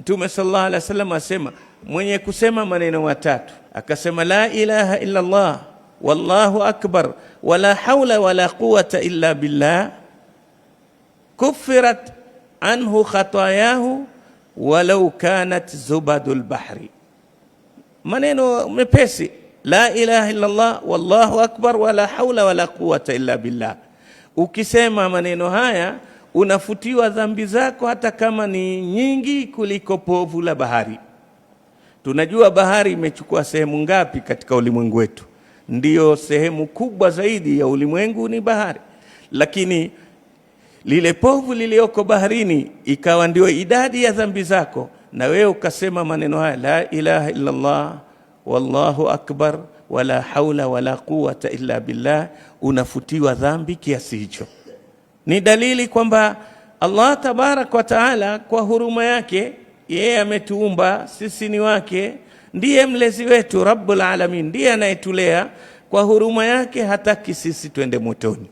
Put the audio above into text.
Mtume sallallahu alaihi wasallam asema, mwenye kusema maneno matatu akasema la ilaha illa Allah wallahu akbar wala haula wala quwata illa billah kufirat anhu khatayahu walau kanat zubadul bahri. Maneno mepesi, la ilaha illa Allah wallahu akbar wala haula wala quwata illa billah. Ukisema maneno haya unafutiwa dhambi zako hata kama ni nyingi kuliko povu la bahari. Tunajua bahari imechukua sehemu ngapi katika ulimwengu wetu? Ndiyo sehemu kubwa zaidi ya ulimwengu ni bahari, lakini lile povu lilioko baharini ikawa ndio idadi ya dhambi zako, na wewe ukasema maneno haya la ilaha illa Allah wallahu akbar wala haula wala quwata illa billah, unafutiwa dhambi kiasi hicho. Ni dalili kwamba Allah tabaraka wa taala kwa huruma yake yeye ametuumba sisi ni wake, ndiye mlezi wetu, rabbul alamin, ndiye anayetulea. Kwa huruma yake hataki sisi twende motoni.